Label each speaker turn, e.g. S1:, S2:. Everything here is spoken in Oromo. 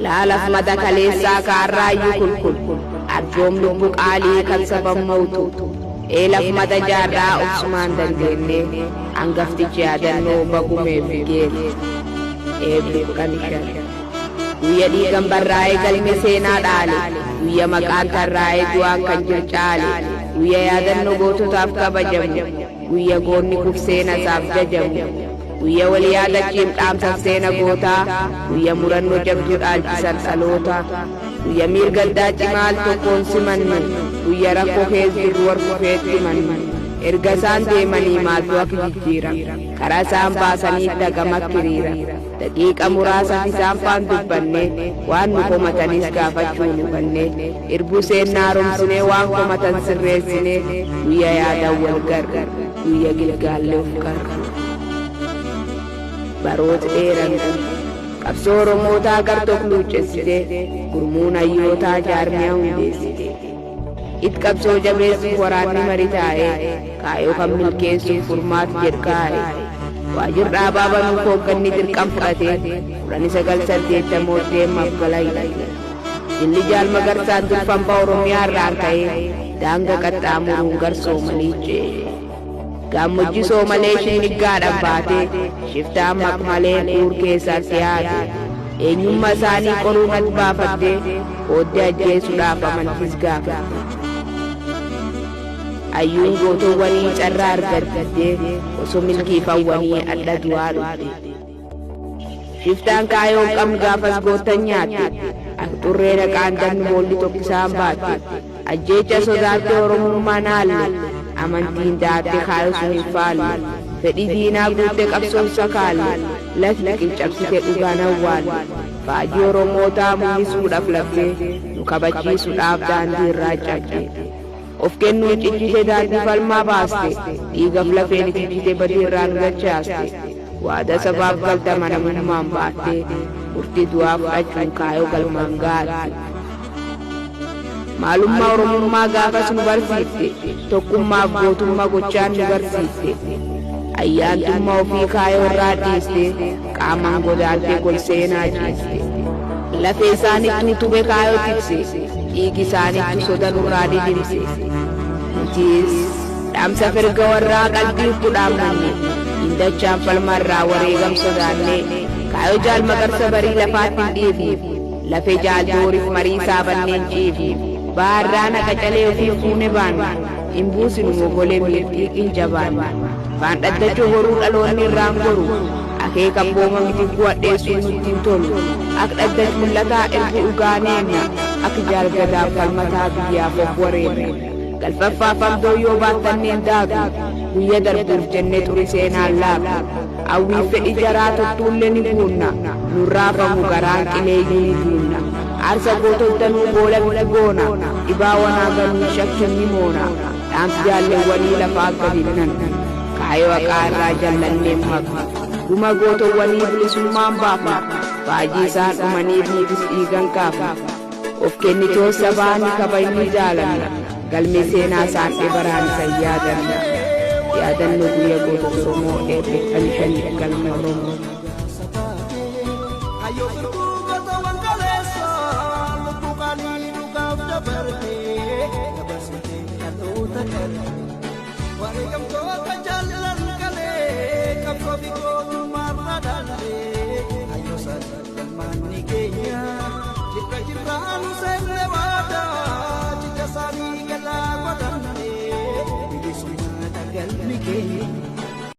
S1: Laalaf mata kaleessaa kaarraayyuu kulkul arjoom lubbu qaalii kan saban mootu eelaf mata jaarraa obsumaan dandeenye hangaftichi yaadannoo bagumeef geele eebbi 15. Guyya dhiigan barraa'ee galme seenaa dhaale, guyya maqaan tarraa'ee du'aan kan jiru caale, guyya yaadannoo goototaaf kabajamu, guyya goonni kufseena isaaf jajamu, guyya wal yaadachiif dhaamsaf seena gootaa, guyya murannoo jabduu dhaalchisan dhaloota, guyya miirgaddaa cimaal tokkoon simannu, guyya rakkoo keessa jirru warkufeetti mannu. Erga isaan deemanii maaltu akka jijjiira, karaa isaan baasanii dagama kiriira. Daqiiqa muraasaaf isaan faan dubbanne, waan nu komatanis gaafachuu nu banne, irbuu seennaa haaromsinee waan komatan sirreessine, guyya yaadan wal garru, guyya gilgaallee of garru. Baroota dheeran qabsoo Oromootaa gar tokko luuccessite, gurmuun hayyootaa jaarmiyaa hundeessite. It qabsoo jabeessuuf waraanni mari taa'ee, kaayoo kan milkeessuuf furmaata jedhu kaa'e. Waajjirri dhaabaa banuuf hoogganni dirqam fudhate, 1980 deemaaf gala hidhate. Jilli Jaal Magarsaan durfan Oromiyaa irraan ka'ee daanga qaxxaamuruun gar Soomalii ce'e. Gammoojjii Soomalee shinniggaadhaan baatee shiftaan maqmaleen uur keessaan dhiyaate. Eenyummaa isaanii qoruun ati baafattee qooddee ajjeesuudhaaf amantiis gaafatte. Hayyuun gootowwanii carraa argattee osoo milkiifawwanii adda du'aa dhufte. Shiftaan kaayoo hin qabnu gaafas goottan nyaatte. Akka xurree dhaqaan dabni boolli tokkisaan baatte. Ajjeecha sodaattee Oromummaan haalle. Amantiin daattee kaayoo sun hin faalle. Fedhii diinaa guuttee qabsoon sakaalle. Lafti biqilchabsite dhugaan awwaalle. Faajii Oromootaa mul'isuudhaaf laftee nu kabachiisuudhaaf daandii irraa cabde. Of kennuun cichite daandii falmaa baaste, dhiigaf lafeen itichite badii irraa nu dachaaste. Waada sabaaf galta amanamummaan baatte, murtii du'aa fudhachuun kaayoo galmaan gaatte. Maalummaa Oromummaa gaafas nu barsiifte, tokkummaaf gootummaa gochaan nu barsiifte. Ayyaantummaa ofii kaayoo irraa dhiiste, qaamaan godaantee gol seenaa ciiste. Lafee isaanitti utube kaayoo tikse, dhiigi isaanitti soda nurraa didimse. Nutis dhaamsa firga warraa qalbiif kudhaammanne, hindachaan falmarraa wareegam sodaanne, kaayoo Jaal Magarsa barii lafaatti hin dhiifne, lafee Jaal Dooriif marii saabanneen ciifne, baarraa naqa calee ofiif fuune baanna, hin buusinu mogolee miirxiiqiin jabaanna. Faan dhaddachuu horuu dhaloonni irraan goru, akeeka booma miti bu'adheessuun nutti hin tolu, akka dhaddach mul'ataa ergu dhugaa neenna, akka Jaal Gadaaf falmataa biyyaaf of wareenna. Galfaffaaf abdoo yoo baattanneen daaknu, guyya darbuuf jennee xuri seenaan laaqnu. Hawwiif fedhi jaraa tottuullee ni guunna, nurraafamu garaan qileeyyuu ni duunna. Aarsa gootottanuu goola bitti goona, dhibaa wanaa ganuu shakkin ni moona. Dhaamsi jaalleewwanii lafaa gadi nan, kaayoo haqaa irraa jallannee maqnu. Guma gootowwanii bilisummaan baafna, faajii isaan dhumaniif nutis dhiigan kaafna. Of kennitoo sabaa ni kabajni jaalanna, galmee seenaa isaan dhibaraan isaan yaadanna. Yaadannoo guyyaa gootota Oromoo eebbi 15 galma Oromoo.
S2: Hayyoo firquu gootawwan kaleessa lubbuu qaalii dhugaaf dabarte dabarsite dhaloota qalte. Wareegamtoota jaallan kalee qabsoo fi gootummaarra dhaalle hayyoo sana galmaan ni keenya jirra jirraanu seenne waadaa jija isaanii galaa godhanne bilisummaa galmi keenya.